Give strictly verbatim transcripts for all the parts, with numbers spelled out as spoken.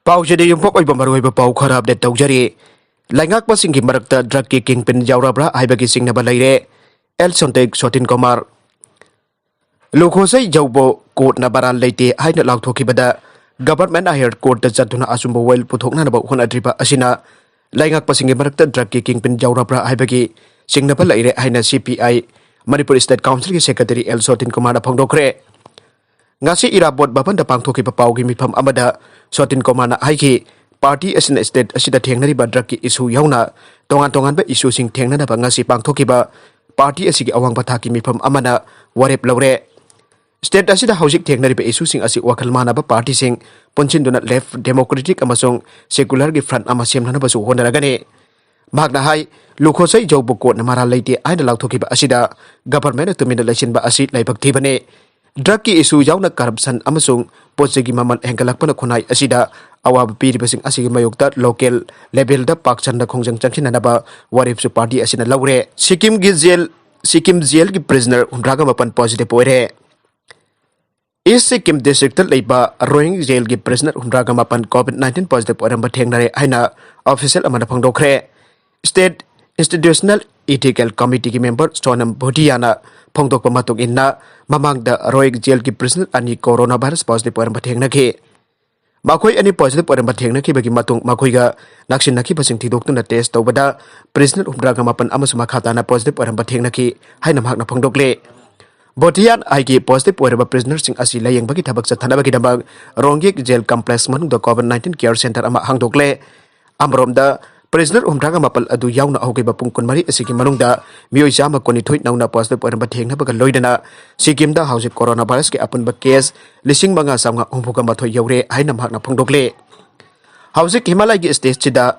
ꯄꯥꯎꯁꯤꯗ ꯌꯨꯝꯐꯝ ꯑꯣꯏꯕ ꯃꯔꯨꯑꯣꯏꯕ ꯄꯥꯎ ꯈꯔ ꯑꯞꯗꯦꯠ ꯇꯧꯖꯔꯤ꯫ ꯂꯩꯉꯥꯛꯄꯁꯤꯡꯒꯤ ꯃꯔꯛꯇ ꯗ꯭ꯔꯒꯀꯤ ꯀꯤꯡꯄꯤꯟ ꯌꯥꯎꯔꯕ꯭ꯔꯥ ꯍꯥꯏꯕꯒꯤ ꯆꯤꯡꯅꯕ ꯂꯩꯔꯦ꯫ ꯑꯦꯜ ꯁꯣꯟꯇꯦꯛ ꯁꯣꯇꯤꯟ ꯀꯨꯃꯥꯔ꯫ ꯂꯨꯈꯣꯁꯩ ꯖꯧꯕꯣ ꯀꯣꯔꯠꯅ ꯃꯔꯥꯜ ꯂꯩꯇꯦ ꯍꯥꯏꯅ ꯂꯥꯎꯊꯣꯛꯈꯤꯕꯗ ꯒꯚꯔꯟꯃꯦꯟꯠ ꯍꯥꯌꯔ ꯀꯣꯔꯠꯇ ꯆꯠꯇꯨꯅ ꯑꯆꯨꯝꯕ ꯋꯥꯌꯦꯜ ꯄꯨꯊꯣꯛꯅꯅꯕ ꯍꯣꯠꯅꯗ꯭ꯔꯤꯕ ꯑꯁꯤꯅ ꯂꯩꯉꯥꯛꯄꯁꯤꯡꯒꯤ ꯃꯔꯛꯇ ꯗ꯭ꯔꯒꯀꯤ ꯀꯤꯡꯄꯤꯟ ꯌꯥꯎꯔꯕ꯭ꯔꯥ ꯍꯥꯏꯕꯒꯤ ꯆꯤꯡꯅꯕ ꯂꯩꯔꯦ ꯍꯥꯏꯅ ꯁꯤ ꯄꯤ ꯑꯥꯏ ꯃꯅꯤꯄꯨꯔ ꯁ꯭ꯇꯦꯠ ꯀꯥꯎꯟꯁꯤꯜꯒꯤ ꯁꯦꯀ꯭ꯔꯦꯇꯔꯤ ꯑꯦꯜ ꯁꯣꯇꯤꯟ ꯀꯨꯃꯥꯔꯅ ꯐꯣꯡꯗꯣꯛꯈ꯭ꯔꯦ꯫ ꯉꯁꯤ ꯏꯔꯥꯕꯣꯠ ꯚꯕꯟꯗ ꯄꯥꯡꯊꯣꯛꯈꯤꯕ ꯄꯥꯎꯒꯤ ꯃꯤꯐꯝ ꯑꯃꯗ ꯁꯣꯇꯤꯟ ꯀꯨꯃꯥꯔꯅ ꯍꯥꯏꯈꯤ, ꯄꯥꯔꯇꯤ ꯑꯁꯤꯅ ꯁ꯭ꯇꯦꯠ ꯑꯁꯤꯗ ꯊꯦꯡꯅꯔꯤꯕ ꯗ꯭ꯔꯒꯀꯤ ꯏꯁꯨ ꯌꯥꯎꯅ ꯇꯣꯉꯥꯟ ꯇꯣꯉꯥꯟꯕ ꯏꯁꯨꯁꯤꯡ ꯊꯦꯡꯅꯅꯕ ꯉꯁꯤ ꯄꯥꯡꯊꯣꯛꯈꯤꯕ ꯄꯥꯔꯇꯤ ꯑꯁꯤꯒꯤ ꯑꯋꯥꯡꯕ ꯊꯥꯛꯀꯤ ꯃꯤꯐꯝ ꯑꯃꯅ ꯋꯥꯔꯦꯞ ꯂꯧꯔꯦ꯫ ꯁ꯭ꯇꯦꯠ ꯑꯁꯤꯗ ꯍꯧꯖꯤꯛ ꯊꯦꯡꯅꯔꯤꯕ ꯏꯁꯨꯁꯤꯡ ꯑꯁꯤ ꯋꯥꯈꯜ ꯃꯥꯟꯅꯕ ꯄꯥꯔꯇꯤꯁꯤꯡ ꯄꯨꯟꯁꯤꯟꯗꯨꯅ ꯂꯦꯐ ꯗꯦꯃꯣꯀ꯭ꯔꯦꯇꯤꯛ ꯑꯃꯁꯨꯡ ꯁꯦꯀꯨꯂꯔꯒꯤ ꯐ꯭ꯔꯟꯠ ꯑꯃ ꯁꯦꯝꯅꯅꯕꯁꯨ ꯍꯣꯠꯅꯔꯒꯅꯤ꯫ ꯃꯍꯥꯛꯅ ꯍꯥꯏ, ꯂꯨꯈꯣꯁꯩ ꯖꯧꯕꯨ ꯀꯣꯔꯠꯅ ꯃꯔꯥꯜ ꯂꯩꯇꯦ ꯍꯥꯏꯅ ꯂꯥꯎꯊꯣꯛꯈꯤꯕ ꯑꯁꯤꯗ ꯒꯚꯔꯟꯃꯦꯟꯠꯅ ꯇꯨꯃꯤꯟꯅ ꯂꯩꯁꯤꯟꯕ ꯑꯁꯤ ꯂꯥꯏꯕꯛ ꯊꯤꯕꯅꯤ꯫ ꯗ꯭ꯔꯒꯀꯤ ꯏꯁꯨ ꯌꯥꯎꯅ ꯀꯔꯞꯁꯟ ꯑꯃꯁꯨꯡ ꯄꯣꯠ ꯆꯩꯒꯤ ꯃꯃꯜ ꯍꯦꯟꯒꯠꯂꯛꯄꯅ ꯈꯨꯟꯅꯥꯏ ꯑꯁꯤꯗ ꯑꯋꯥꯕ ꯄꯤꯔꯤꯕꯁꯤꯡ ꯑꯁꯤꯒꯤ ꯃꯥꯌꯣꯛꯇ ꯂꯣꯀꯦꯜ ꯂꯦꯚꯦꯜꯗ ꯄꯥꯛ ꯁꯟꯅ ꯈꯣꯡꯖꯪ ꯆꯪꯁꯤꯟꯅꯅꯕ ꯋꯥꯔꯦꯞꯁꯨ ꯄꯥꯔꯇꯤ ꯑꯁꯤꯅ ꯂꯧꯔꯦ꯫ ꯁꯤꯛꯀꯤꯝꯒꯤ ꯖꯦꯜ, ꯁꯤꯛꯀꯤꯝ ꯖꯦꯜꯒꯤ ꯄ꯭ꯔꯤꯖꯅꯔ ꯍꯨꯝꯗ꯭ꯔꯥꯒ ꯃꯥꯄꯟ ꯄꯣꯖꯤꯇꯤꯚ ꯑꯣꯏꯔꯦ꯫ ꯏꯁ ꯁꯤꯛꯀꯤꯝ ꯗꯤꯁꯇ꯭ꯔꯤꯛꯇ ꯂꯩꯕ ꯔꯣꯌꯤꯡ ꯖꯦꯜꯒꯤ ꯄ꯭ꯔꯤꯖꯅꯔ ꯍꯨꯝꯗ꯭ꯔꯥꯒ ꯃꯥꯄꯟ ꯀꯣꯚꯤꯗ ꯅꯥꯏꯟꯇꯤꯟ ꯄꯣꯖꯤꯇꯤꯚ ꯑꯣꯏꯔꯝꯕ ꯊꯦꯡꯅꯔꯦ ꯍꯥꯏꯅ ꯑꯣꯐꯤꯁꯤꯌꯦꯜ ꯑꯃꯅ ꯐꯣꯡꯗꯣꯛꯈ꯭ꯔꯦ꯫ State institutional ethical ꯀꯃꯤꯇꯤꯒꯤ member Sonam ꯚꯨꯇꯤꯌꯥꯅ ꯐꯣꯡꯗꯣꯛꯄ ꯃꯇꯨꯡ ꯏꯟꯅ, ꯃꯃꯥꯡꯗ ꯔꯣꯌꯤꯡ ꯖꯦꯜꯒꯤ ꯄ꯭ꯔꯤꯖꯅꯔ ꯑꯅꯤ ꯀꯣꯔꯣꯅꯥ ꯚꯥꯏꯔꯁ ꯄꯣꯖꯤꯇꯤꯚ ꯑꯣꯏꯔꯝꯕ ꯊꯦꯡꯅꯈꯤ꯫ ꯃꯈꯣꯏ ꯑꯅꯤ ꯄꯣꯖꯤꯇꯤꯚ ꯑꯣꯏꯔꯝꯕ ꯊꯦꯡꯅꯈꯤꯕꯒꯤ ꯃꯇꯨꯡ ꯃꯈꯣꯏꯒ ꯅꯛꯁꯤꯟꯅꯈꯤꯕꯁꯤꯡ ꯊꯤꯗꯣꯛꯇꯨꯅ ꯇꯦꯁ ꯇꯧꯕꯗ ꯄ꯭ꯔꯤꯖꯅꯔ ꯍꯨꯝꯗ꯭ꯔꯥꯒ ꯃꯥꯄꯟ ꯑꯃꯁꯨ ꯃꯈꯥ ꯇꯥꯅ ꯄꯣꯖꯤꯇꯤꯚ ꯑꯣꯏꯔꯝꯕ ꯊꯦꯡꯅꯈꯤ ꯍꯥꯏꯅ ꯃꯍꯥꯛꯅ ꯐꯣꯡꯗꯣꯛꯂꯦ꯫ ꯚꯨꯇꯤꯌꯥꯟ ꯍꯥꯏꯒꯤ ꯄꯣꯖꯤꯇꯤꯚ ꯑꯣꯏꯔꯕ ꯄ꯭ꯔꯤꯖꯅꯔꯁꯤꯡ ꯑꯁꯤ ꯂꯥꯌꯦꯡꯕꯒꯤ ꯊꯕꯛ ꯆꯠꯊꯅꯕꯒꯤꯗꯃꯛ ꯔꯣꯡꯒꯦꯛ ꯖꯦꯜ ꯀꯝꯄ꯭ꯂꯦꯛꯁ ꯃꯅꯨꯡꯗ ꯀꯣꯚꯤꯗ ꯅꯥꯏꯟꯇꯤꯟ ꯀꯤꯌꯔ ꯁꯦꯟꯇꯔ ꯑꯃ ꯍꯥꯡꯗꯣꯛꯂꯦ꯫ ꯑꯃꯔꯣꯝꯗ, ꯄ꯭ꯔꯤꯖꯅꯔ ꯍꯨꯝꯗ꯭ꯔꯥꯒ ꯃꯥꯄꯟ ꯑꯗꯨ ꯌꯥꯎꯅ ꯍꯧꯈꯤꯕ ꯄꯨꯡ ꯀꯨꯟꯃꯔꯤ ꯑꯁꯤꯒꯤ ꯃꯅꯨꯡꯗ ꯃꯤꯑꯣꯏ ꯆꯥꯝꯃ ꯀꯨꯟꯅꯤꯊꯣꯏ ꯅꯧꯅ ꯄꯣꯖꯤꯇꯤꯚ ꯑꯣꯏꯔꯝꯕ ꯊꯦꯡꯅꯕꯒ ꯂꯣꯏꯅꯅ ꯁꯤꯛꯀꯤꯝꯗ ꯍꯧꯖꯤꯛ ꯀꯣꯔꯣꯅꯥ ꯚꯥꯏꯔꯁꯀꯤ ꯑꯄꯨꯟꯕ ꯀꯦꯁ ꯂꯤꯁꯤꯡ ꯃꯉꯥ ꯆꯥꯝꯃꯉꯥ ꯍꯨꯝꯐꯨꯒ ꯃꯥꯊꯣꯏ ꯌꯧꯔꯦ ꯍꯥꯏꯅ ꯃꯍꯥꯛꯅ ꯐꯣꯡꯗꯣꯛꯂꯦ꯫ ꯍꯧꯖꯤꯛ ꯍꯤꯃꯥꯂꯌꯒꯤ ꯁ꯭ꯇꯦꯠꯁꯤꯗ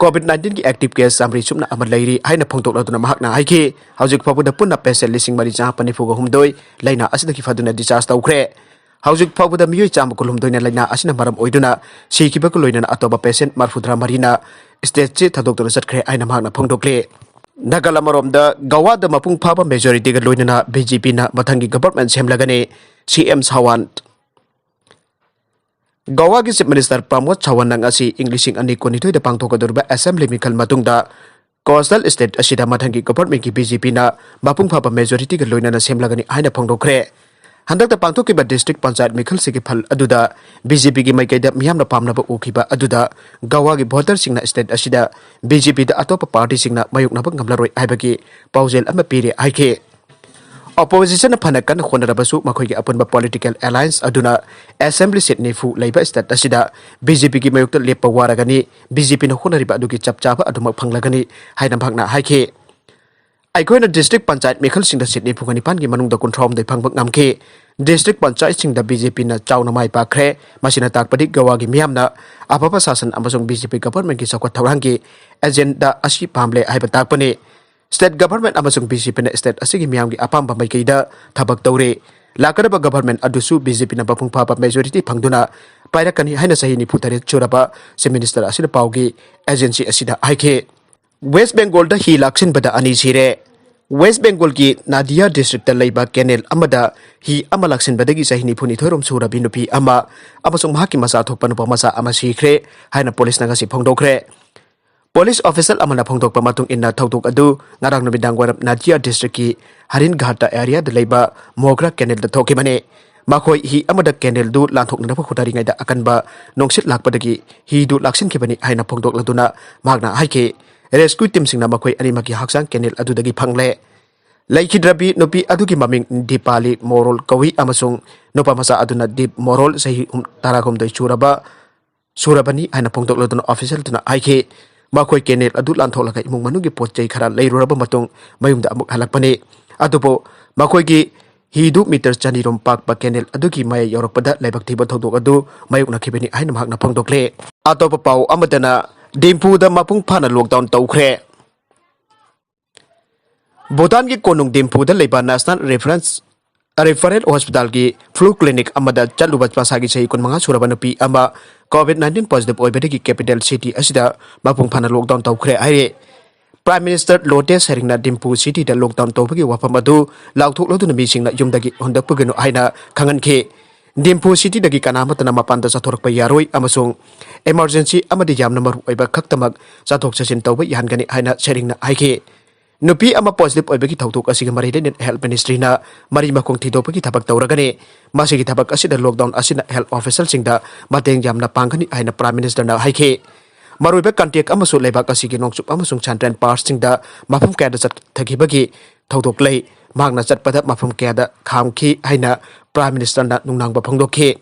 ꯀꯣꯚꯤꯗ ꯅꯥꯏꯟꯇꯤꯟꯒꯤ ꯑꯦꯛꯇꯤꯚ ꯀꯦꯁ ꯆꯥꯃꯔꯤ ꯁꯨꯞꯅ ꯑꯃ ꯂꯩꯔꯤ ꯍꯥꯏꯅ ꯐꯣꯡꯗꯣꯛꯂꯗꯨꯅ ꯃꯍꯥꯛꯅ ꯍꯥꯏꯈꯤ, ꯍꯧꯖꯤꯛ ꯐꯥꯎꯕꯗ ꯄꯨꯟꯅ ꯄꯦꯁꯦꯟ ꯂꯤꯁꯤꯡ ꯃꯔꯤ ꯆꯥꯝꯃꯥꯄꯟ ꯅꯤꯐꯨꯒ ꯍꯨꯝꯗꯣꯏ ꯂꯥꯏꯅꯥ ꯑꯁꯤꯗꯒꯤ ꯐꯗꯨꯅ ꯗꯤꯁꯆꯥꯔꯖ ꯇꯧꯈ꯭ꯔꯦ꯫ ꯍꯧꯖꯤꯛ ꯐꯥꯎꯕꯗ ꯃꯤꯑꯣꯏ ꯆꯥꯝꯃ ꯀꯨꯟꯍꯨꯝꯗꯣꯏꯅ ꯂꯥꯏꯅꯥ ꯑꯁꯤꯅ ꯃꯔꯝ ꯑꯣꯏꯗꯨꯅ ꯁꯤꯈꯤꯕꯒ ꯂꯣꯏꯅꯅ ꯑꯇꯣꯞꯄ ꯄꯦꯁꯦꯟ ꯃꯔꯤꯐꯨꯇꯔꯥ ꯃꯔꯤꯅ ꯁ꯭ꯇꯦꯠꯁꯤ ꯊꯥꯗꯣꯛꯇꯨꯅ ꯆꯠꯈ꯭ꯔꯦ ꯍꯥꯏꯅ ꯃꯍꯥꯛꯅ ꯐꯣꯡꯗꯣꯛꯂꯤ꯫ ꯅꯥꯒꯥꯂꯦꯟ ꯑꯃꯔꯣꯝꯗ ꯒꯋꯥꯗ ꯃꯄꯨꯡ ꯐꯥꯕ ꯃꯦꯖꯣꯔꯤꯇꯤꯒ ꯂꯣꯏꯅꯅ ꯕꯤ ꯖꯦ ꯄꯤꯅ ꯃꯊꯪꯒꯤ ꯒꯚꯔꯟꯃꯦꯟꯠ ꯁꯦꯝꯂꯒꯅꯤ, ꯁꯤ ꯑꯦꯝ ꯁꯥꯋꯥꯟꯠ꯫ ꯒꯋꯥꯒꯤ Chief Minister ꯄ꯭ꯔꯃꯣꯗ ꯁꯥꯋꯟꯅ ꯉꯁꯤ ꯏꯪ ꯂꯤꯁꯤꯡ ꯑꯅꯤ ꯀꯨꯟꯅꯤꯊꯣꯏꯗ ꯄꯥꯡꯊꯣꯛꯀꯗꯧꯔꯤꯕ Assembly ꯃꯤꯈꯜ ꯃꯇꯨꯡꯗ Coastal State ꯑꯁꯤꯗ ꯃꯊꯪꯒꯤ governmentꯀꯤ BJPꯅ ꯃꯄꯨꯡ ꯐꯥꯕ majorityꯒ ꯂꯣꯏꯅꯅ ꯁꯦꯝꯂꯒꯅꯤ ꯍꯥꯏꯅ ꯐꯣꯡꯗꯣꯛꯈ꯭ꯔꯦ꯫ ꯍꯟꯗꯛꯇ ꯄꯥꯡꯊꯣꯛꯈꯤꯕ district ꯄꯟꯆꯥꯌꯠ ꯃꯤꯈꯜꯁꯤꯒꯤ ꯐꯜ ꯑꯗꯨꯗ BJPꯒꯤ ꯃꯥꯏꯀꯩꯗ ꯃꯤꯌꯥꯝꯅ ꯄꯥꯝꯅꯕ ꯎꯈꯤꯕ ꯑꯗꯨꯗ ꯒꯋꯥꯒꯤ voterꯁꯤꯡꯅ state ꯑꯁꯤꯗ BJPꯗ ꯑꯇꯣꯞꯄ partyꯁꯤꯡꯅ ꯃꯥꯌꯣꯛꯅꯕ ꯉꯝꯂꯔꯣꯏ ꯍꯥꯏꯕꯒꯤ ꯄꯥꯎꯖꯦꯜ ꯑꯃ ꯄꯤꯔꯦ ꯍꯥꯏꯈꯤ꯫ Oppositionꯅ ꯐꯅ ꯀꯟꯅ ꯍꯣꯠꯅꯔꯕꯁꯨ ꯃꯈꯣꯏꯒꯤ ꯑꯄꯨꯟꯕ political alliance ꯑꯗꯨꯅ Assembly seat ꯅꯤꯐꯨ ꯂꯩꯕ state ꯑꯁꯤꯗ BJPꯒꯤ ꯃꯥꯌꯣꯛꯇ ꯂꯦꯞꯄ ꯋꯥꯔꯒꯅꯤ, BJPꯅ ꯍꯣꯠꯅꯔꯤꯕ ꯑꯗꯨꯒꯤ ꯆꯞ ꯆꯥꯕ ꯑꯗꯨꯃꯛ ꯐꯪꯂꯒꯅꯤ ꯍꯥꯏꯅ ꯃꯍꯥꯛꯅ ꯍꯥꯏꯈꯤ꯫ ꯑꯩꯈꯣꯏꯅ district ꯄꯟꯆꯥꯌꯠ ꯃꯤꯈꯜꯁꯤꯡꯗ seat ꯅꯤꯐꯨꯒ ꯅꯤꯄꯥꯟꯒꯤ ꯃꯅꯨꯡꯗ ꯀꯨꯟꯊ꯭ꯔꯥꯍꯨꯝꯗꯣꯏ ꯐꯪꯕ ꯉꯝꯈꯤ꯫ District ꯄꯟꯆꯥꯌꯠꯁꯤꯡꯗ BJPꯅ ꯆꯥꯎꯅ ꯃꯥꯏ ꯄꯥꯛꯈ꯭ꯔꯦ꯫ ꯃꯁꯤꯅ ꯇꯥꯛꯄꯗꯤ ꯒꯋꯥꯒꯤ ꯃꯤꯌꯥꯝꯅ ꯑꯐꯕ ꯁꯥꯁꯟ ꯑꯃꯁꯨꯡ BJP governmentꯀꯤ ꯆꯥꯎꯈꯠ ꯊꯧꯔꯥꯡꯒꯤ agenda ꯑꯁꯤ ꯄꯥꯝꯂꯦ ꯍꯥꯏꯕ ꯇꯥꯛꯄꯅꯤ꯫ State government ꯑꯃꯁꯨꯡ BJPꯅ state ꯑꯁꯤꯒꯤ ꯃꯤꯌꯥꯝꯒꯤ ꯑꯄꯥꯝꯕ ꯃꯥꯏꯀꯩꯗ ꯊꯕꯛ ꯇꯧꯔꯤ꯫ ꯂꯥꯛꯀꯗꯕ government ꯑꯗꯨꯁꯨ BJPꯅ ꯃꯄꯨꯡ ꯐꯥꯕ majority ꯐꯪꯗꯨꯅ ꯄꯥꯏꯔꯛꯀꯅꯤ ꯍꯥꯏꯅ ꯆꯍꯤ ꯅꯤꯐꯨ ꯇꯔꯦꯠ ꯁꯨꯔꯕ Chief Minister ꯑꯁꯤꯅ ꯄꯥꯎꯒꯤ agency ꯑꯁꯤꯗ ꯍꯥꯏꯈꯤ꯫ West Bengalꯗ ꯍꯤ ꯂꯥꯛꯁꯤꯟꯕꯗ ꯑꯅꯤ ꯁꯤꯔꯦ꯫ West Bengalꯒꯤ Nadia districtꯇ ꯂꯩꯕ canal ꯑꯃꯗ ꯍꯤ ꯑꯃ ꯂꯥꯛꯁꯤꯟꯕꯗꯒꯤ ꯆꯍꯤ ꯅꯤꯐꯨꯅꯤꯊꯣꯏ ꯔꯣꯝ ꯁꯨꯔꯕꯤ ꯅꯨꯄꯤ ꯑꯃ ꯑꯃꯁꯨꯡ ꯃꯍꯥꯛꯀꯤ ꯃꯆꯥ ꯊꯣꯛꯄ ꯅꯨꯄꯥ ꯃꯆꯥ ꯑꯃ ꯁꯤꯈ꯭ꯔꯦ ꯍꯥꯏꯅ policeꯅ ꯉꯁꯤ ꯐꯣꯡꯗꯣꯛꯈ꯭ꯔꯦ꯫ Police official ꯑꯃꯅ ꯐꯣꯡꯗꯣꯛꯄ ꯃꯇꯨꯡ ꯏꯟꯅ, ꯊꯧꯗꯣꯛ ꯑꯗꯨ ꯉꯔꯥꯡ ꯅꯨꯃꯤꯗꯥꯡ ꯋꯥꯏꯔꯝ Nadia districtꯀꯤ ꯍꯔꯤꯟ ꯘꯥꯠꯇ areaꯗ ꯂꯩꯕ ꯃꯣꯒ꯭ꯔꯥ canalꯗ ꯊꯣꯛꯈꯤꯕꯅꯤ꯫ ꯃꯈꯣꯏ ꯍꯤ ꯑꯃꯗ canalꯗꯨ ꯂꯥꯟꯊꯣꯛꯅꯅꯕ ꯍꯣꯠꯅꯔꯤꯉꯩꯗ ꯑꯀꯟꯕ ꯅꯨꯡꯁꯤꯠ ꯂꯥꯛꯄꯗꯒꯤ ꯍꯤꯗꯨ ꯂꯥꯛꯁꯤꯟꯈꯤꯕꯅꯤ ꯍꯥꯏꯅ ꯐꯣꯡꯗꯣꯛꯂꯗꯨꯅ ꯃꯍꯥꯛꯅ ꯍꯥꯏꯈꯤ, rescue teamꯁꯤꯡꯅ ꯃꯈꯣꯏ ꯑꯅꯤꯃꯛꯀꯤ ꯍꯛꯆꯥꯡ canal ꯑꯗꯨꯗꯒꯤ ꯐꯪꯂꯦ꯫ ꯂꯩꯈꯤꯗ꯭ꯔꯕꯤ ꯅꯨꯄꯤ ꯑꯗꯨꯒꯤ ꯃꯃꯤꯡ ꯗꯤꯄꯥꯂꯤ ꯃꯣꯔꯣꯜ ꯀꯧꯏ ꯑꯃꯁꯨꯡ ꯅꯨꯄꯥ ꯃꯆꯥ ꯑꯗꯨꯅ ꯗꯤꯞ ꯃꯣꯔꯣꯜ, ꯆꯍꯤ ꯍꯨꯝ-, ꯇꯔꯥꯍꯨꯝꯗꯣꯏ ꯁꯨꯔꯕ, ꯁꯨꯔꯕꯅꯤ ꯍꯥꯏꯅ ꯐꯣꯡꯗꯣꯛꯂꯗꯨꯅ officialꯗꯨꯅ ꯍꯥꯏꯈꯤ꯫ ꯃꯈꯣꯏ canal ꯑꯗꯨ ꯂꯥꯟꯊꯣꯛꯂꯒ ꯏꯃꯨꯡ ꯃꯅꯨꯡꯒꯤ ꯄꯣꯠ ꯆꯩ ꯈꯔ ꯂꯩꯔꯨꯔꯕ ꯃꯇꯨꯡ ꯃꯌꯨꯝꯗ ꯑꯃꯨꯛ ꯍꯜꯂꯛꯄꯅꯤ꯫ ꯑꯗꯨꯕꯨ ꯃꯈꯣꯏꯒꯤ ꯍꯤꯗꯨ meter ꯆꯅꯤ ꯔꯣꯝ ꯄꯥꯛꯄ canal ꯑꯗꯨꯒꯤ ꯃꯌꯥꯏ ꯌꯧꯔꯛꯄꯗ ꯂꯥꯏꯕꯛ ꯊꯤꯕ ꯊꯧꯗꯣꯛ ꯑꯗꯨ ꯃꯥꯌꯣꯛꯅꯈꯤꯕꯅꯤ ꯍꯥꯏꯅ ꯃꯍꯥꯛꯅ ꯐꯣꯡꯗꯣꯛꯂꯦ꯫ ꯑꯇꯣꯞꯄ ꯄꯥꯎ ꯑꯃꯗꯅ ꯗꯤꯝꯄꯨꯗ ꯃꯄꯨꯡ ꯐꯥꯅ lockdown ꯇꯧꯈ꯭ꯔꯦ꯫ ꯚꯨꯇꯥꯟꯒꯤ ꯀꯣꯅꯨꯡ ꯗꯤꯝꯄꯨꯗ ꯂꯩꯕ National Reference, Referral Hospitalꯒꯤ flu clinic ꯑꯃꯗ ꯆꯠꯂꯨꯕ ꯃꯁꯥꯒꯤ ꯆꯍꯤ ꯀꯨꯟꯃꯉꯥ ꯁꯨꯔꯕ ꯅꯨꯄꯤ ꯑꯃ COVID nineteen positive ꯑꯣꯏꯕꯗꯒꯤ capital city ꯑꯁꯤꯗ ꯃꯄꯨꯡ ꯐꯥꯅ lockdown ꯇꯧꯈ꯭ꯔꯦ ꯍꯥꯏꯔꯦ꯫ Prime Minister ꯂꯣꯇꯦ ꯁꯦꯔꯤꯡꯅ ꯗꯤꯝꯄꯨ cityꯗ lockdown ꯇꯧꯕꯒꯤ ꯋꯥꯐꯝ ꯑꯗꯨ ꯂꯥꯎꯊꯣꯛꯂꯗꯨꯅ ꯃꯤꯁꯤꯡꯅ ꯌꯨꯝꯗꯒꯤ ꯍꯨꯟꯗꯣꯛꯄꯤꯒꯅꯨ ꯍꯥꯏꯅ ꯈꯪꯍꯟꯈꯤ꯫ ꯗꯤꯝꯐꯨ ꯁꯤꯇꯤꯗꯒꯤ ꯀꯅꯥ ꯑꯃꯠꯇꯅ ꯃꯄꯥꯟꯗ ꯆꯠꯊꯣꯔꯛꯄ ꯌꯥꯔꯣꯏ ꯑꯃꯁꯨꯡ emergency ꯑꯃꯗꯤ ꯌꯥꯝꯅ ꯃꯔꯨ ꯑꯣꯏꯕ ꯈꯛꯇꯃꯛ ꯆꯠꯊꯣꯛ ꯆꯠꯁꯤꯟ ꯇꯧꯕ ꯌꯥꯍꯟꯒꯅꯤ ꯍꯥꯏꯅ ꯁꯩꯔꯦꯡꯅ ꯍꯥꯏꯈꯤ꯫ ꯅꯨꯄꯤ ꯑꯃ positive ꯑꯣꯏꯕꯒꯤ ꯊꯧꯗꯣꯛ ꯑꯁꯤꯒ ꯃꯔꯤ ꯂꯩꯅꯅ health ministryꯅ ꯃꯔꯤ ꯃꯈꯣꯡ ꯊꯤꯗꯣꯛꯄꯒꯤ ꯊꯕꯛ ꯇꯧꯔꯒꯅꯤ꯫ ꯃꯁꯤꯒꯤ ꯊꯕꯛ ꯑꯁꯤꯗ lockdown ꯑꯁꯤꯅ health officialꯁꯤꯡꯗ ꯃꯇꯦꯡ ꯌꯥꯝꯅ ꯄꯥꯡꯒꯅꯤ ꯍꯥꯏꯅ Prime Ministerꯅ ꯍꯥꯏꯈꯤ꯫ ꯃꯔꯨꯑꯣꯏꯕ contact ꯑꯃꯁꯨ ꯂꯩꯕꯥꯛ ꯑꯁꯤꯒꯤ ꯅꯣꯡꯆꯨꯞ ꯑꯃꯁꯨꯡ central partsꯁꯤꯡꯗ ꯃꯐꯝ ꯀꯌꯥꯗ ꯆꯠꯊꯈꯤꯕꯒꯤ ꯊꯧꯗꯣꯛ ꯂꯩ꯫ ꯃꯍꯥꯛꯅ ꯆꯠꯄꯗ ꯃꯐꯝ ꯀꯌꯥꯗ ꯈꯥꯝꯈꯤ ꯍꯥꯏꯅ Prime Ministerꯅ ꯅꯨꯡꯅꯥꯡꯕ ꯐꯣꯡꯗꯣꯛꯈꯤ꯫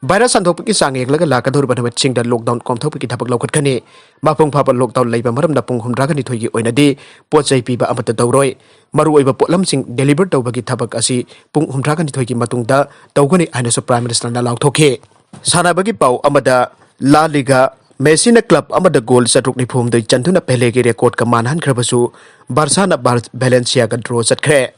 ꯚꯥꯏꯔꯁ ꯁꯟꯗꯣꯛꯄꯒꯤ ꯆꯥꯡ ꯌꯦꯡꯂꯒ ꯂꯥꯛꯀꯗꯧꯔꯤꯕ ꯅꯨꯃꯤꯠꯁꯤꯡꯗ lockdown ꯀꯣꯝꯊꯣꯛꯄꯒꯤ ꯊꯕꯛ ꯂꯧꯈꯠꯀꯅꯤ꯫ ꯃꯄꯨꯡ ꯐꯥꯕ lockdown ꯂꯩꯕ ꯃꯔꯝꯅ ꯄꯨꯡ ꯍꯨꯝꯗ꯭ꯔꯥꯒ ꯅꯤꯊꯣꯏꯒꯤ ꯑꯣꯏꯅꯗꯤ ꯄꯣꯠ ꯆꯩ ꯄꯤꯕ ꯑꯃꯠꯇ ꯇꯧꯔꯣꯏ꯫ ꯃꯔꯨꯑꯣꯏꯕ ꯄꯣꯠꯂꯝꯁꯤꯡ deliver ꯇꯧꯕꯒꯤ ꯊꯕꯛ ꯑꯁꯤ ꯄꯨꯡ ꯍꯨꯝꯗ꯭ꯔꯥꯒ ꯅꯤꯊꯣꯏꯒꯤ ꯃꯇꯨꯡꯗ ꯇꯧꯒꯅꯤ ꯍꯥꯏꯅꯁꯨ Prime Ministerꯅ ꯂꯥꯎꯊꯣꯛꯈꯤ꯫ ꯁꯥꯟꯅꯕꯒꯤ ꯄꯥꯎ ꯑꯃꯗ, La Liga, Messiꯅ club ꯑꯃꯗ goal ꯆꯥꯇ꯭ꯔꯨꯛ ꯅꯤꯐꯨ ꯍꯨꯝꯗꯣꯏ ꯆꯟꯗꯨꯅ Peleꯒꯤ recordꯀ ꯃꯥꯟꯅꯍꯟꯈ꯭ꯔꯕꯁꯨ, Barçaꯅ Bar-, Valenciaꯒ draw ꯆꯠꯈ꯭ꯔꯦ꯫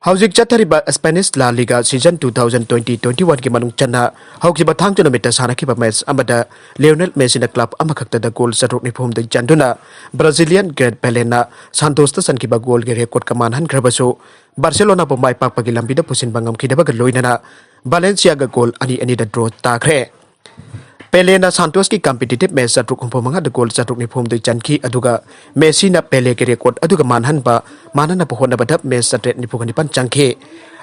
ꯍꯧꯖꯤꯛ ꯆꯠꯊꯔꯤꯕ Spanish La Liga season two thousand twenty twenty-oneꯒꯤ ꯃꯅꯨꯡ ꯆꯟꯅ ꯍꯧꯈꯤꯕ ꯊꯥꯡꯖ ꯅꯨꯃꯤꯠꯇ ꯁꯥꯟꯅꯈꯤꯕ match ꯑꯃꯗ Lionel Messiꯅ club ꯑꯃꯈꯛꯇꯗ goal ꯆꯥꯇ꯭ꯔꯨꯛ ꯅꯤꯐꯨ ꯍꯨꯝꯗꯣꯏ ꯆꯟꯗꯨꯅ Brazilian great Peleꯅ Santosꯇ ꯆꯟꯈꯤꯕ goalꯒꯤ recordꯀ ꯃꯥꯟꯅꯍꯟꯈ꯭ꯔꯕꯁꯨ, Barcelonaꯕꯨ ꯃꯥꯏ ꯄꯥꯛꯄꯒꯤ ꯂꯝꯕꯤꯗ ꯄꯨꯁꯤꯟꯕ ꯉꯝꯈꯤꯗꯕꯒ ꯂꯣꯏꯅꯅ Valenciaꯒ goal ꯑꯅꯤ ꯑꯅꯤꯗ draw ꯇꯥꯈ꯭ꯔꯦ꯫ Peleꯅ Santosꯀꯤ competitive match ꯆꯥꯇ꯭ꯔꯨꯛ ꯍꯨꯝꯐꯨ ꯃꯉꯥꯗ goal ꯆꯥꯇ꯭ꯔꯨꯛ ꯅꯤꯐꯨ ꯍꯨꯝꯗꯣꯏ ꯆꯟꯈꯤ, ꯑꯗꯨꯒ Messiꯅ Peleꯒꯤ record ꯑꯗꯨꯒ ꯃꯥꯟꯍꯟꯕ, ꯃꯥꯟꯅꯅꯕ ꯍꯣꯠꯅꯕꯗ match ꯆꯥꯇ꯭ꯔꯦꯠ ꯅꯤꯐꯨꯒ ꯅꯤꯄꯥꯟ ꯆꯪꯈꯤ꯫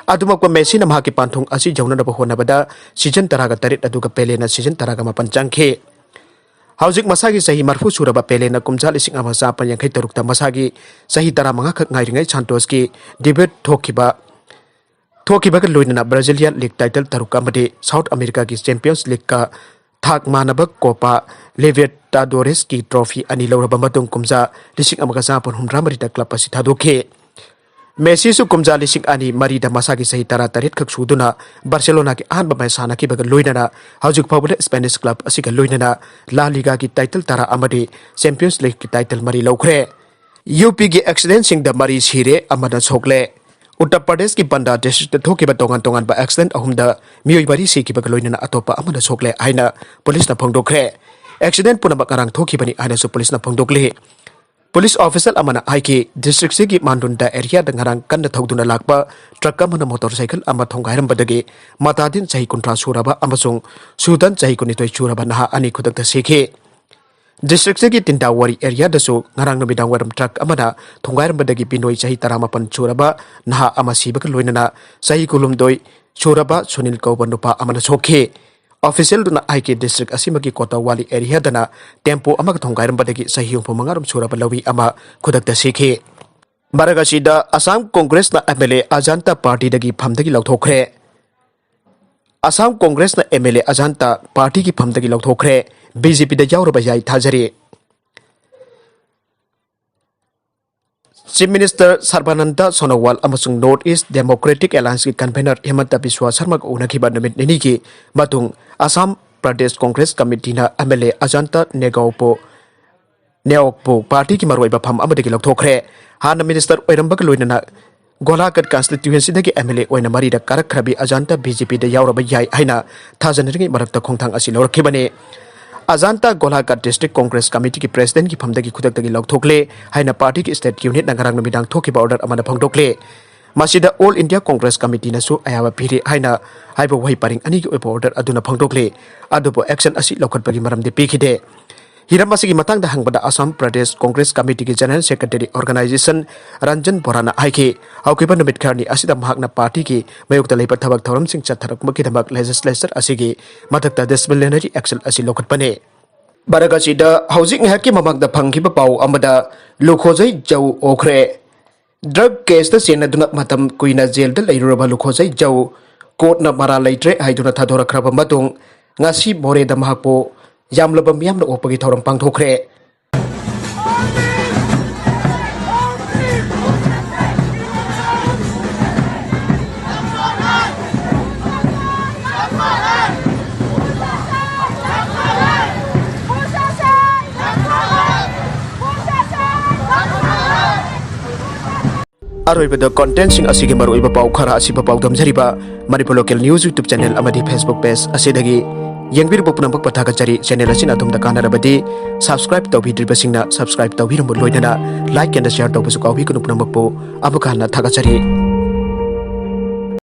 ꯑꯗꯨꯃꯛꯄ Messiꯅ ꯃꯍꯥꯛꯀꯤ ꯄꯥꯟꯊꯨꯡ ꯑꯁꯤ ꯌꯧꯅꯅꯕ ꯍꯣꯠꯅꯕꯗ season ꯇꯔꯥꯒ ꯇꯔꯦꯠ, ꯑꯗꯨꯒ Peleꯅ season ꯇꯔꯥꯒ ꯃꯥꯄꯟ ꯆꯪꯈꯤ꯫ ꯍꯧꯖꯤꯛ ꯃꯁꯥꯒꯤ ꯆꯍꯤ ꯃꯔꯐꯨ ꯁꯨꯔꯕ Peleꯅ ꯀꯨꯝꯖꯥ ꯂꯤꯁꯤꯡ ꯑꯃ ꯆꯥꯃꯥꯄꯟ ꯌꯥꯡꯈꯩ ꯇꯔꯨꯛꯇ ꯃꯁꯥꯒꯤ ꯆꯍꯤ ꯇꯔꯥꯃꯉꯥ ꯈꯛ ꯉꯥꯏꯔꯤꯉꯩ Santosꯀꯤ debut ꯊꯣꯛꯈꯤꯕ ꯊꯣꯛꯈꯤꯕꯒ ꯂꯣꯏꯅꯅ Brazilian league title ꯇꯔꯨꯛ ꯑꯃꯗꯤ South Americaꯒꯤ Champions Leagueꯀ ꯊꯥꯛ ꯃꯥꯟꯅꯕ Copa Libertadoresꯀꯤ trophy ꯑꯅꯤ ꯂꯧꯔꯕ ꯃꯇꯨꯡ ꯀꯨꯝꯖꯥ ꯂꯤꯁꯤꯡ ꯑꯃꯒ ꯆꯥꯃꯥꯄꯟ ꯍꯨꯝꯗ꯭ꯔꯥ ꯃꯔꯤꯗ club ꯑꯁꯤ ꯊꯥꯗꯣꯛꯈꯤ꯫ Messiꯁꯨ ꯀꯨꯝꯖꯥ ꯂꯤꯁꯤꯡ ꯑꯅꯤ ꯃꯔꯤꯗ ꯃꯁꯥꯒꯤ ꯆꯍꯤ ꯇꯔꯥꯇꯔꯦꯠ ꯈꯛ ꯁꯨꯗꯨꯅ Barcelonaꯒꯤ ꯑꯍꯥꯟꯕ match ꯁꯥꯟꯅꯈꯤꯕꯒ ꯂꯣꯏꯅꯅ ꯍꯧꯖꯤꯛ ꯐꯥꯎꯕꯗ Spanish club ꯑꯁꯤꯒ ꯂꯣꯏꯅꯅ La Ligaꯒꯤ title ꯇꯔꯥ ꯑꯃꯗꯤ Champions Leagueꯀꯤ title ꯃꯔꯤ ꯂꯧꯈ꯭ꯔꯦ꯫ UPꯒꯤ accidentꯁꯤꯡꯗ ꯃꯔꯤ ꯁꯤꯔꯦ, ꯑꯃꯅ ꯁꯣꯛꯂꯦ꯫ ꯎꯠꯇꯔ ꯄ꯭ꯔꯗꯦꯁꯀꯤ ꯕꯟꯗꯥ districtꯇ ꯊꯣꯛꯈꯤꯕ ꯇꯣꯉꯥꯟ ꯇꯣꯉꯥꯟꯕ accident ꯑꯍꯨꯝꯗ ꯃꯤꯑꯣꯏ ꯃꯔꯤ ꯁꯤꯈꯤꯕꯒ ꯂꯣꯏꯅꯅ ꯑꯇꯣꯞꯄ ꯑꯃꯅ ꯁꯣꯛꯂꯦ ꯍꯥꯏꯅ ꯄꯨꯂꯤꯁꯅ ꯐꯣꯡꯗꯣꯛꯈ꯭ꯔꯦ꯫ Accident ꯄꯨꯝꯅꯃꯛ ꯉꯔꯥꯡ ꯊꯣꯛꯈꯤꯕꯅꯤ ꯍꯥꯏꯅꯁꯨ ꯄꯨꯂꯤꯁꯅ ꯐꯣꯡꯗꯣꯛꯂꯤ꯫ Police official ꯑꯃꯅ ꯍꯥꯏꯈꯤ, district ꯑꯁꯤꯒꯤ ꯃꯥꯟꯗꯨꯟꯗ areaꯗ ꯉꯔꯥꯡ ꯀꯟꯅ ꯊꯧꯗꯨꯅ ꯂꯥꯛꯄ truck ꯑꯃꯅ motorcycle ꯑꯃ ꯊꯣꯡꯒꯥꯏꯔꯝꯕꯗꯒꯤ ꯃꯇꯥꯗꯤꯟ ꯆꯍꯤ ꯀꯨꯟꯊ꯭ꯔꯥ ꯁꯨꯔꯕ ꯑꯃꯁꯨꯡ ꯁꯨꯗꯟ ꯆꯍꯤ ꯀꯨꯟꯅꯤꯊꯣꯏ ꯁꯨꯔꯕ ꯅꯍꯥ ꯑꯅꯤ ꯈꯨꯗꯛꯇ ꯁꯤꯈꯤ꯫ District ꯑꯁꯤꯒꯤ ꯇꯤꯟꯗꯥꯋꯥꯔꯤ areaꯗꯁꯨ ꯉꯔꯥꯡ ꯅꯨꯃꯤꯗꯥꯡ ꯋꯥꯏꯔꯝ truck ꯑꯃꯅ ꯊꯣꯡꯒꯥꯏꯔꯝꯕꯗꯒꯤ ꯕꯤꯅꯣꯏ ꯆꯍꯤ ꯇꯔꯥꯃꯥꯄꯟ ꯁꯨꯔꯕ ꯅꯍꯥ ꯑꯃ ꯁꯤꯕꯒ ꯂꯣꯏꯅꯅ ꯆꯍꯤ ꯀꯨꯟꯍꯨꯝꯗꯣꯏ ꯁꯨꯔꯕ ꯁꯨꯅꯤꯜ ꯀꯧꯕ ꯅꯨꯄꯥ ꯑꯃꯅ ꯁꯣꯛꯈꯤ꯫ Officialꯗꯨꯅ ꯍꯥꯏꯈꯤ, district ꯑꯁꯤꯃꯛꯀꯤ ꯀꯣꯇꯋꯥꯂꯤ areaꯗꯅ tempo ꯑꯃꯒ ꯊꯣꯡꯒꯥꯏꯔꯝꯕꯗꯒꯤ ꯆꯍꯤ ꯍꯨꯝꯐꯨ ꯃꯉꯥꯔꯣꯝ ꯁꯨꯔꯕ ꯂꯧꯃꯤ ꯑꯃ ꯈꯨꯗꯛꯇ ꯁꯤꯈꯤ꯫ ꯃꯔꯛ ꯑꯁꯤꯗ ꯑꯁꯥꯝ ꯀꯣꯡꯒ꯭ꯔꯦꯁꯅ MLA ꯑꯖꯥꯟꯇ partyꯗꯒꯤ ꯐꯝꯗꯒꯤ ꯂꯧꯊꯣꯛꯈ꯭ꯔꯦ꯫ ꯑꯁꯥꯝ ꯀꯣꯡꯒ꯭ꯔꯦꯁꯅ MLA ꯑꯖꯥꯟꯇ partyꯒꯤ ꯐꯝꯗꯒꯤ ꯂꯧꯊꯣꯛꯈ꯭ꯔꯦ꯫ BJPꯗ ꯌꯥꯎꯔꯕ ꯌꯥꯏ ꯊꯥꯖꯔꯤ꯫ Chief Minister ꯁꯔꯕꯥꯅꯟꯗ ꯁꯣꯅꯣꯋꯥꯜ ꯑꯃꯁꯨꯡ North East Democratic Allianceꯀꯤ convener ꯍꯤꯃꯟꯇ ꯕꯤꯁ꯭ꯋꯥ ꯁꯔꯃꯒ ꯎꯅꯈꯤꯕ ꯅꯨꯃꯤꯠ ꯅꯤꯅꯤꯒꯤ ꯃꯇꯨꯡ ꯑꯁꯥꯝ ꯄ꯭ꯔꯗꯦꯁ ꯀꯣꯡꯒ꯭ꯔꯦꯁ ꯀꯃꯤꯇꯤꯅ MLA ꯑꯖꯥꯟꯇ ꯅꯦꯒꯥꯎꯄꯨ ꯅꯦꯑꯣꯛꯄꯨ partyꯒꯤ ꯃꯔꯨꯑꯣꯏꯕ ꯐꯝ ꯑꯃꯗꯒꯤ ꯂꯧꯊꯣꯛꯈ꯭ꯔꯦ꯫ ꯍꯥꯟꯅ minister ꯑꯣꯏꯔꯝꯕꯒ ꯂꯣꯏꯅꯅ ꯒꯣꯂꯥꯘꯥꯠ constituencyꯗꯒꯤ MLA ꯑꯣꯏꯅ ꯃꯔꯤꯔꯛ ꯀꯥꯔꯛꯈ꯭ꯔꯕꯤ ꯑꯖꯥꯟꯇ BJPꯗ ꯌꯥꯎꯔꯕ ꯌꯥꯏ ꯍꯥꯏꯅ ꯊꯥꯖꯅꯔꯤꯉꯩ ꯃꯔꯛꯇ ꯈꯣꯡꯊꯥꯡ ꯑꯁꯤ ꯂꯧꯔꯛꯈꯤꯕꯅꯤ꯫ ꯑꯖꯥꯟꯇ ꯒꯣꯂꯥꯘꯥꯠ District Congress Committeeꯒꯤ presidentꯀꯤ ꯐꯝꯗꯒꯤ ꯈꯨꯗꯛꯇꯒꯤ ꯂꯧꯊꯣꯛꯂꯦ ꯍꯥꯏꯅ partyꯒꯤ state unitꯅ ꯉꯔꯥꯡ ꯅꯨꯃꯤꯗꯥꯡ ꯊꯣꯛꯈꯤꯕ order ꯑꯃꯅ ꯐꯣꯡꯗꯣꯛꯂꯦ꯫ ꯃꯁꯤꯗ All India Congress Committeeꯅꯁꯨ ꯑꯌꯥꯕ ꯄꯤꯔꯦ ꯍꯥꯏꯅ ꯍꯥꯏꯕ ꯋꯥꯍꯩ ꯄꯔꯦꯡ ꯑꯅꯤꯒꯤ ꯑꯣꯏꯕ order ꯑꯗꯨꯅ ꯐꯣꯡꯗꯣꯛꯂꯦ꯫ ꯑꯗꯨꯕꯨ action ꯑꯁꯤ ꯂꯧꯈꯠꯄꯒꯤ ꯃꯔꯝꯗꯤ ꯄꯤꯈꯤꯗꯦ꯫ ꯍꯤꯔꯝ ꯑꯁꯤꯒꯤ ꯃꯇꯥꯡꯗ ꯍꯪꯕꯗ Assam Pradesh Congress ꯀꯃꯤꯇꯤꯒꯤ General Secretary Organisation Ranjan ꯕꯣꯔꯥꯅ ꯍꯥꯏꯈꯤ, ꯍꯧꯈꯤꯕ ꯅꯨꯃꯤꯠ ꯈꯔꯅꯤ ꯑꯁꯤꯗ ꯃꯍꯥꯛꯅ partyꯒꯤ ꯃꯥꯌꯣꯛꯇ ꯂꯩꯕ ꯊꯕꯛ ꯊꯧꯔꯝꯁꯤꯡ ꯆꯠꯊꯔꯛꯄꯒꯤꯗꯃꯛ legislature ꯑꯁꯤꯒꯤ ꯃꯊꯛꯇ disciplinary action ꯑꯁꯤ ꯂꯧꯈꯠꯄꯅꯤ꯫ ꯃꯔꯛ ꯑꯁꯤꯗ ꯍꯧꯖꯤꯛ ꯉꯥꯏꯍꯥꯛꯀꯤ ꯃꯃꯥꯡꯗ ꯐꯪꯈꯤꯕ ꯄꯥꯎ ꯑꯃꯗ ꯂꯨꯈꯣꯖꯩ ꯖꯧ ꯑꯣꯈ꯭ꯔꯦ꯫ Drug caseꯇ ꯆꯦꯟꯅꯗꯨꯅ ꯃꯇꯝ ꯀꯨꯏꯅ ꯖꯦꯜꯗ ꯂꯩꯔꯨꯔꯕ ꯂꯨꯈꯣꯖꯩ ꯖꯧ courtꯅ ꯃꯔꯥꯜ ꯂꯩꯇ꯭ꯔꯦ ꯍꯥꯏꯗꯨꯅ ꯊꯥꯗꯣꯔꯛꯈ꯭ꯔꯕ ꯃꯇꯨꯡ ꯉꯁꯤ ꯃꯣꯔꯦꯗ ꯃꯍꯥꯛꯄꯨ ꯌꯥꯝꯂꯕ ꯃꯤꯌꯥꯝꯅ ꯑꯣꯛꯄꯒꯤ ꯊꯧꯔꯝ ꯄꯥꯡꯊꯣꯛꯈ꯭ꯔꯦ꯫ ꯑꯔꯣꯏꯕꯗ contentꯁꯤꯡ ꯑꯁꯤꯒꯤ ꯃꯔꯨꯑꯣꯏꯕ ꯄꯥꯎ ꯈꯔ ꯑꯁꯤꯕ ꯄꯥꯎꯗꯝꯖꯔꯤꯕ Manipur Local News YouTube channel ꯑꯃꯗꯤ Facebook page ꯑꯁꯤꯗꯒꯤ꯫ ꯌꯦꯡꯕꯤꯔꯤꯕ ꯄꯨꯝꯅꯃꯛꯄꯨ ꯊꯥꯒꯠꯆꯔꯤ꯫ Channel ꯑꯁꯤꯅ ꯑꯗꯣꯝꯗ ꯀꯥꯟꯅꯔꯕꯗꯤ subscribe ꯇꯧꯕꯤꯗ꯭ꯔꯤꯕꯁꯤꯡꯅ subscribe ꯇꯧꯕꯤꯔꯝꯕ ꯂꯣꯏꯅꯅ like and share ꯇꯧꯕꯁꯨ ꯀꯥꯎꯕꯤꯒꯅꯨ꯫ ꯄꯨꯝꯅꯃꯛꯄꯨ ꯑꯃꯨꯛ ꯍꯟꯅ ꯊꯥꯒꯠꯆꯔꯤ꯫